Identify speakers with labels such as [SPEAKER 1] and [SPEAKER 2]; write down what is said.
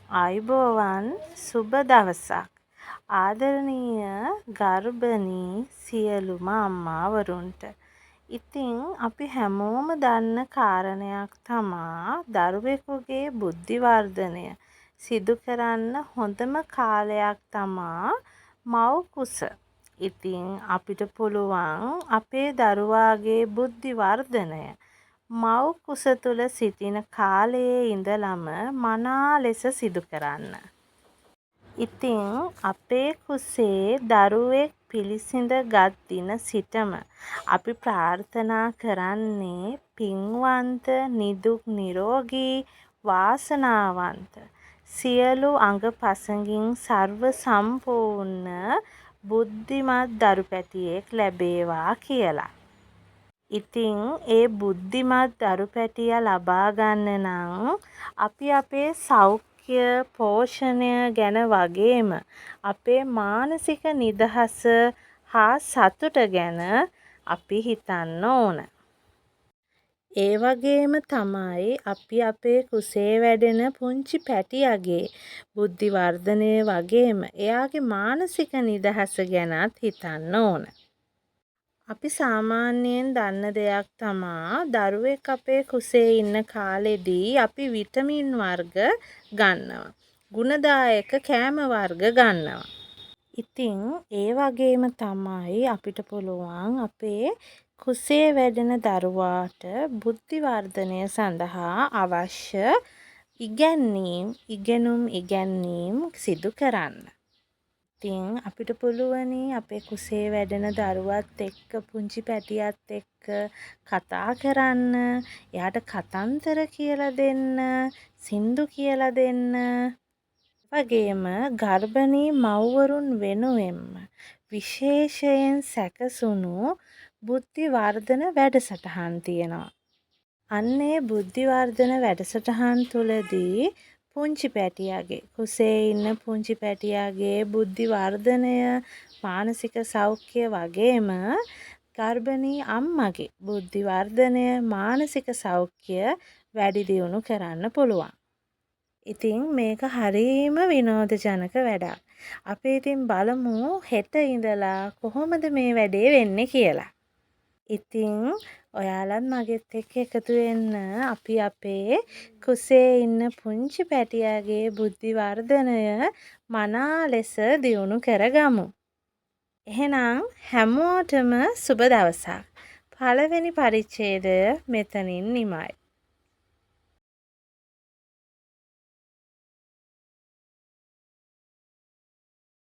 [SPEAKER 1] ආයුබෝවන් සුබ දවසක්. ආදරණීය ගර්භණී සියලුම අම්මාවරුන්ට. ඉතින් අපි හැමෝම දන්න කාරණයක් තමා දරුවෙකුගේ බුද්ධි වර්ධනය සිදු කරන්න හොඳම කාලයක් තමා මව් කුස. ඉතින් අපිට පුළුවන් අපේ දරුවාගේ බුද්ධි වර්ධනය මව් කුස තුළ සිටින කාලයේ ඉඳලම මනා ලෙස සිදු කරන්න. ඉතින් අපේ කුසේ දරුවෙක් පිළිසිඳ ගත් දින සිටම අපි ප්‍රාර්ථනා කරන්නේ පින්වන්ත නිදුක් නිරෝගී වාසනාවන්ත සියලු අඟ පසඟින් සර්ව සම්පූර්ණ බුද්ධිමත් දරු පැටියෙක් ලැබේවා කියලා. ඉතින් ඒ බුද්ධිමත් දරු පැටියා ලබා ගන්න නම් අපි අපේ සෞඛ්‍ය පෝෂණය ගැන වගේම අපේ මානසික නිදහස හා සතුට ගැන අපි හිතන්න ඕන. ඒ වගේම තමයි අපි අපේ කුසේ වැඩෙන පුංචි පැටියගේ බුද්ධි වර්ධනය වගේම එයාගේ මානසික නිදහස ගැනත් හිතන්න ඕන. අපි සාමාන්‍යයෙන් දන්න දෙයක් තමා දරුවෙක් අපේ කුසේ ඉන්න කාලෙදී අපි විටමින් වර්ග ගන්නවා. ගුණදායක කෑම වර්ග ගන්නවා. ඉතින් ඒ වගේම තමයි අපිට පුළුවන් අපේ කුසේ වැඩෙන දරුවාට බුද්ධි වර්ධනය සඳහා අවශ්‍ය ඉගැන්වීම්, ඉගෙනුම් ඉගැන්වීම් සිදු කරන්න. ඉතින් අපිට පුළුවනි අපේ කුසේ වැඩෙන දරුවත් එක්ක, පුංචි පැටියත් එක්ක කතා කරන්න, එයාට කතන්දර කියලා දෙන්න, සින්දු කියලා දෙන්න. වගේම ගර්භණී මව්වරුන් වෙනුවෙන්ම විශේෂයෙන් සැකසුණු බුද්ධි වර්ධන වැඩසටහන් තියෙනවා. අන්න ඒ බුද්ධි වර්ධන වැඩසටහන් තුළදී පුංචි පැටියාගේ, කුසේ ඉන්න පුංචි පැටියාගේ බුද්ධි වර්ධනය, මානසික සෞඛ්‍ය වගේම ගර්භණී අම්මගේ බුද්ධි වර්ධනය, මානසික සෞඛ්‍ය වැඩි දියුණු කරන්න පුළුවන්. ඉතින් මේක හරීම විනෝදජනක වැඩක්. අපි ඉතින් බලමු හෙට ඉඳලා කොහොමද මේ වැඩේ වෙන්නේ කියලා. ඉතින් ඔයාලත් මගෙත් එක්ක එකතු වෙන්න අපි අපේ කුසේ ඉන්න පුංචි පැටියාගේ බුද්ධි වර්ධනය මනා ලෙස දියුණු කරගමු. එහෙනම් හැමෝටම සුබ දවසක්. පළවෙනි පරිච්ඡේදය මෙතනින් නිමයි.